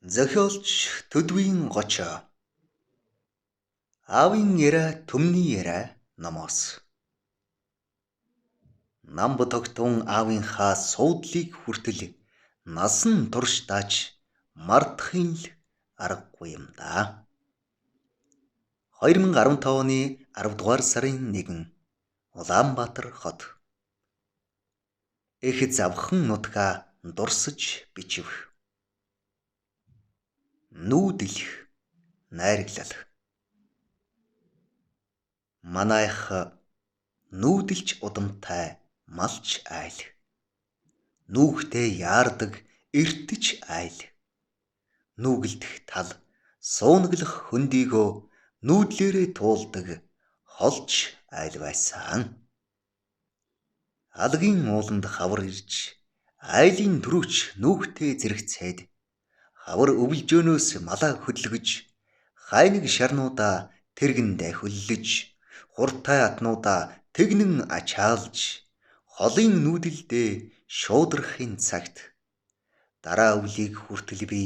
Зохиолч Төдвийн Гочоо. Аавын яриа түмний яриа номоос. Намб тогтун аавынхаа суудлыг хүртэл насан туршдаач мартахын л аргагүй юм да. 2015 оны 10 дугаар сарын 1, Улаанбаатар хот. Их завхан нутгаа дурсаж бичив. Нүүдэлх найрглал. Манайх нүүдэлч удамтай малч айл. Нүүхтэй яардаг эртэж айл. Нүүгэлдэх тал суунаглах хөндийгөө нүүдлээрээ туулдаг холч айл байсан. Алгийн ууланд хавар ирж айлын түрүүч нүүхтэй зэрэгцээд хавар өвлжөөнөөс малаа хөдөлгөж, хайнаг шарнуудаа тэргэндээ хөллөж, хуртай атнуудаа тэгнэн ачаалж, холын нүүдэлдээ шуудрахын цагт дараа өвлийг хүртэл би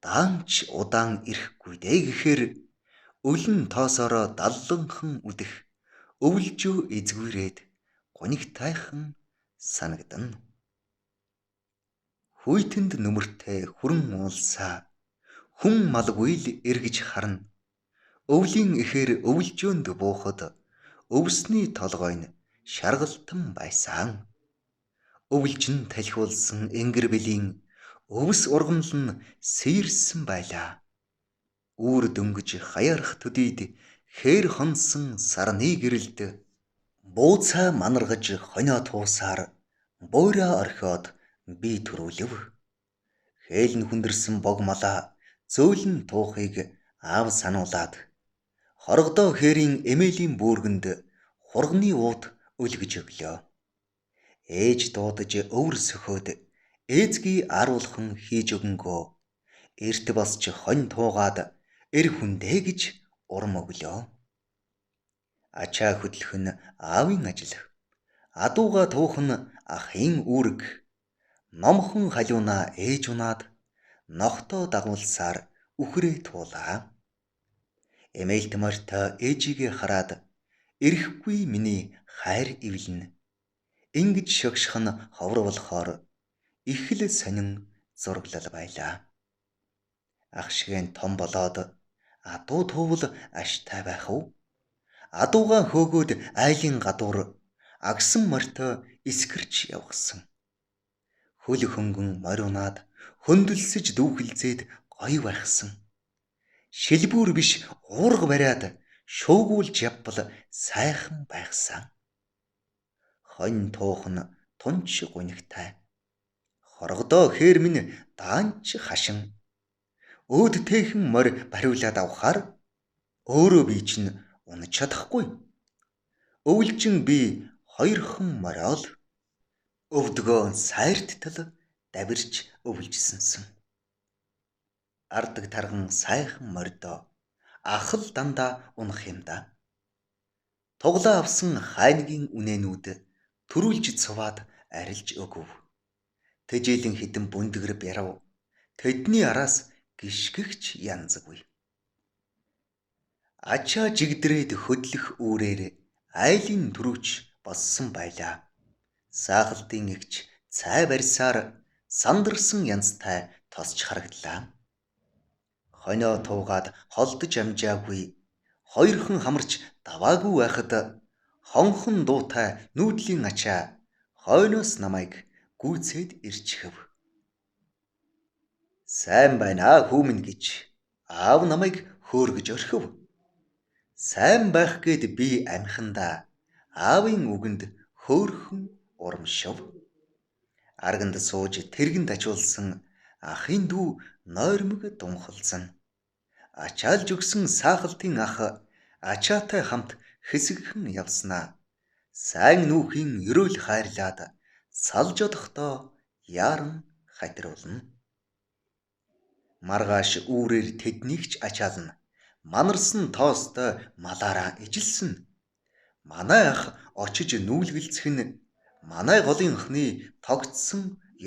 даанч удаан ирэхгүй дээ гэхээр өлөн тоосоороо далланхан үдэх өвлжөө эзгүйрээд гунигтайхан санагдана. Хүйтэнд нүмертэй хүрэн уулсаа хүн малгүй л эргэж харна. Өвлийн эхээр өвлжөөнд буухад өвсний толгой нь шаргалтан байсан. Өвлжин талхиулсан энгэр бэлийн өвс ургамал нь сэрсэн байлаа. Үүр дөнгөж хаяарах төдийд хээр хонсон сарны гэрэлд бууцаа манаргаж хонио туусаар буйраа орхиод би төрүүлв. Хээл нь хүндэрсэн бог малаа зөөлөн туухыг аав сануулад хорогдоо хээрийн эмээлийн бүүргэнд хурганы уут өлгөж өглөө. Ээж дуудаж өвөр сөхөөд ээзгүй ааруулхан хийж өгөнгөө эрт босч хонь туугаад эр хүндээ гэж урам өглөө. Ачаа хөдлөх нь аавын ажил. Адууга туух нь ахын үүрэг. Номхон халиунаа ээж унаад нохтоо дагуулсаар үхрээ туулаа. Эмээлт морьтой ээжигээ хараад эрэхгүй миний хайр эвлэнэ. Ингэж шогших нь ховор болохоор их л сонин зураглал байлаа. Ах шигэн том болоод адуу туувал аштай байх уу? Адуугаа хөөгөөд айлын гадуур агсан морьтой эскэрч явгасан. Хөл хөнгөн морь унаад хөндлөсөж дүүхэлзээд гоё байхсан. Шилбүүр биш уурга бариад шуугуулж явбал сайхан байхсан. Хонь туух нь тунч гунигтай. Хорогдоо хээр минь даанч хашин. Өөд тээхэн морь бариулаад авахаар өөрөө би чинь унаж чадахгүй. Өвлжин би хоёрхан мориол өвдгөө сайрттал давирч өвлжсэнсэн. Ардаг тарган сайхан морьдоо ахал дандаа унах юм да. Туглаа авсан хайнгийн үнээнүүд төрүүлж цуваад арилж өгөв. Тэжээлэн хідэн бүндгэр бярав. Тэдний араас гიშгэгч янзгүй. Ачаа жигдрээд хөдлөх үүрээр айлын түрүүч болсон байлаа. Саахалтын эгч цай барьсаар сандарсан янзтай тосч харагдлаа. Хонио туугаад холдож амжаагүй хоёрхан хамарч даваагүй байхад хонхон дуутай нүүдлийн ачаа хойноос намайг гүйцээд ирчхэв. Сайн байна хүү минь гэж аав намайг хөөргөж орхив. Сайн байх гээд би амхандаа аавын үгэнд хөөрхөн урамшив. Арганд сууж тэргэнд ачуулсан ахын дүү нойрмог дунхалсан. Ачаалж өгсөн саахалтын ах ачаатай хамт хэсэгхэн явснаа. Сайн нүүхийн ерөөл хайрлаад салж одохдоо яаран хатируулна. Маргааш үүрээр тэднийг ч ачаална. Манарсан тоостой малаараа ижилсэн. Манай ах очиж нүүлгэлцэх нь манай голын охины тогтсон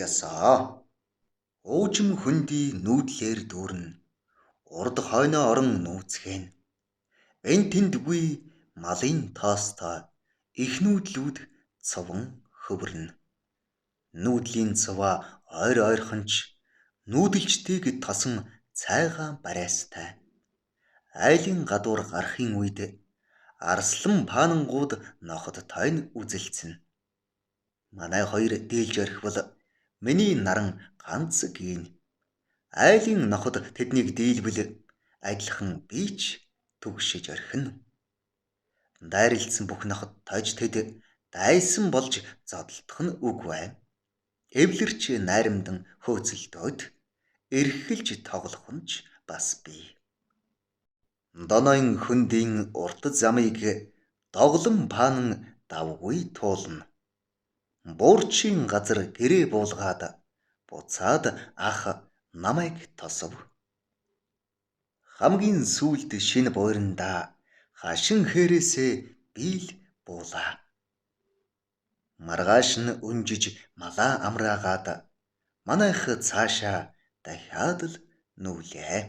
ёсоо. Уужим хөндий нүүдлээр дүүрнэ. Урд хойноо орон нүүцгэнэ. Эн тэндгүй малын тоостой их нүүдлүүд цовон хөвөрнө. Нүүдлийн цуваа ойр ойрхон ч нүүдэлчдийг тосон цайгаан бариастай. Айлын гадуур гарахын үед арслан паанангууд ноход тойн үзэлцэнэ. Манай хоёр дийлж орхивол миний наран ганц гин. Айлын ноход тэднийг дийлбэл адилхан би ч түгшиж орхино. Дайралдсан бүх ноход тож тэд дайсан болж зодолдох нь үгүй бай. Эвлэрч найрамдан хөөцөлдөөд эрхэлж тоглох нь ч бас бий. Доноён хөндийн урт замыг доглон паанан давгүй туулна. Буурчийн газар гэрээ буулгаад буцаад ах намайг тосов. Хамгийн сүүлд шинэ буйрандаа хашин хээрээсээ би л буулаа. Маргааш нь өнжиж малаа амраагаад манайх цаашаа дахиад л нүүлээ.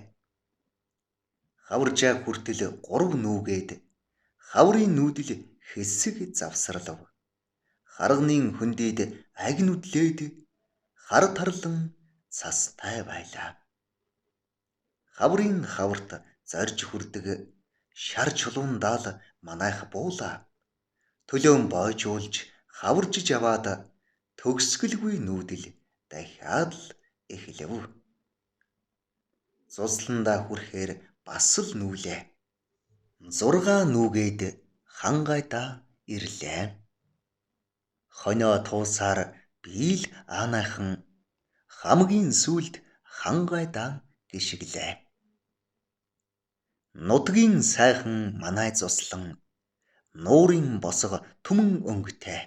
Хаваржаа хүртэл 3 нүүгээд хаврын нүүдэл хэсэг завсарлав. Харганы хөндийд аг нүдлээд хар тарлан цастай байлаа. Хаврын хаварт зорж хүрдэг шар чулуундаал манайх буулаа. Төлөөн бойжуулж хаваржиж аваад төгсгөлгүй нүүдэл дахиад л эхлэв. Цусландаа хүрэхээр бас л нүүлээ. 6 нүүгээд хангайдаа ирлээ. Хонио туусаар би л аанайхан хамгийн сүүлд хангайдаа гიშгэлээ. Нутгийн сайхан манай цуслан нуурын босго түмэн өнгөтэй.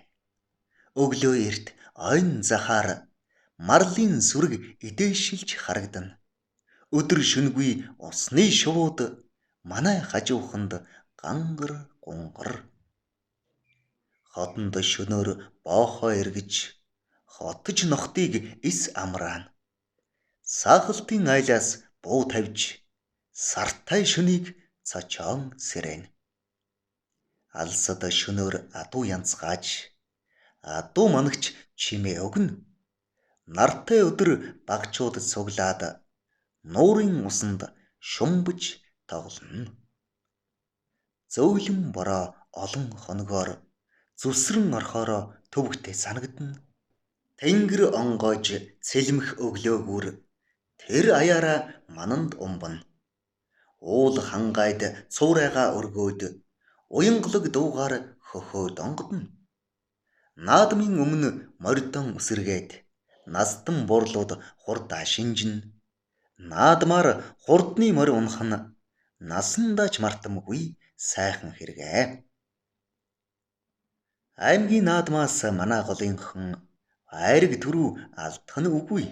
Өглөө эрт ойн захаар марлын сүрэг эдээшилж харагдана. Өдөр шөнөгүй усны шувууд манай хажууханд гангар гунгар. Хотонд шөнөөр боохоо эргэж хотож нохтыг эс амраана. Саахалтын айлаас буу тавьж сартай шөнийг цочоон сэрэнэ. Алсад шөнөөр адуу янзгааж адуу манагч чимээ өгнө. Нартай өдөр багчууд цуглаад нуурын усанд шумбаж тоглоно. Зөөлөн бороо олон хоногоор зүсрэн орхоороо төвөгтэй санагдана. Тэнгэр онгойж цэлмэх өглөөгүүр тэр аяараа мананд умбана. Уул хангайд цуурайгаа өргөөд уянгалаг дуугаар хөхөө донгодно. Наадмын өмнө морьдон үсэргээд настан бурлууд хурдаа шинжинэ. Наадмаар хурдны морь унах нь насандаа ч мартамгүй сайхан хэрэг. Аймгийн наадмаас манай голынхан айраг түрүү алдах нь үгүй.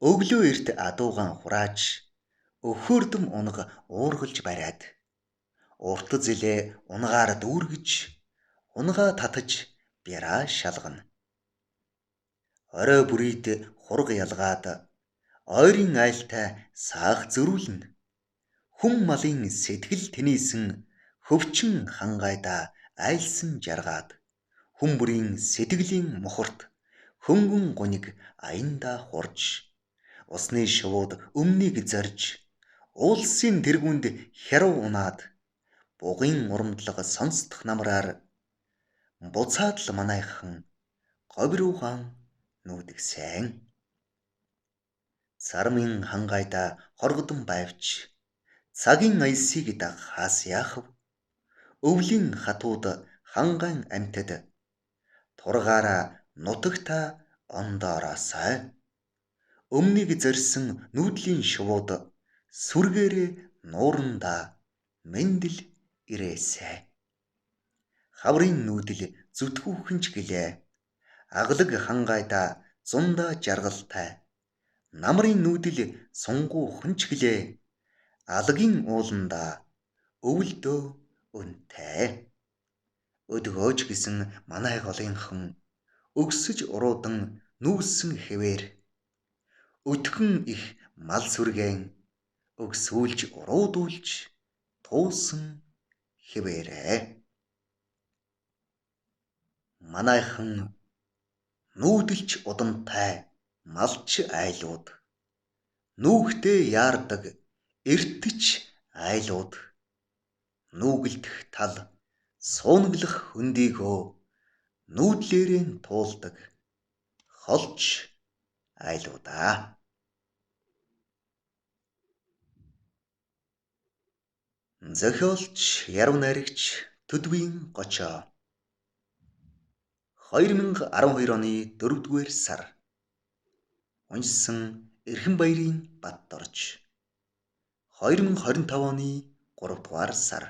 Өглөө эрт адуугаан хурааж өхөөрдөм унга уургалж бариад урт зэлээ унгаар дүүргэж унгаа татаж бяраа шалгана. Орой бүрийд хург ялгаад ойрын айлтай саах зөрүүлнэ. Хүм малын сэтгэл тэнийсэн хөвчин хангайдаа айлсан жаргаад хүн бүрийн сэтгэлийн мухарт хөнгөн гуниг аяндаа хурж усны шувууд өмнийг зорж уулсын тэргүүнд хярав унаад бугын урамдлага сонсдох намраар буцаад л манайхан говь руугаан нүүдэгсэн. Сармын хангайдаа хоргодон байвч цагийн аясыг дагахаас яах вэ? Өвлийн хатууд хангайн амьтад тургаараа нутагтаа ондоороосай. Өмнийг зорьсон нүүдлийн шувууд сүргээрээ нуурандаа мэндэл ирээсэй. Хаврын нүүдэл зүтгүүхэн ч гэлээ. Аглаг хангайдаа зундаа жаргалтай. Намрын нүүдэл сунгуухан ч гэлээ. Алгийн ууландаа өвөлдөө өнтэй. Өдгөөж гэсэн манай голынхан өгсөж уруудан нүүсэн хэвээр. Өтгөн их мал сүргэн өгсүүлж уруудуулж туусан хэвээрээ. Манайхан нүүдэлч удамтай малч айлууд, нүүхтэй яардаг эртэж айлууд, нүүгэлдэх тал суунаглах хөндийгөө нүүдлээрээ туулдаг холч айлуудаа. Зохиолч Яруу найрагч Төдвийн Гочоо. 2012 оны 4-р сар. Уншсан Эрхэн Баярын Бат Дорж. 2025 оны 3-р сар.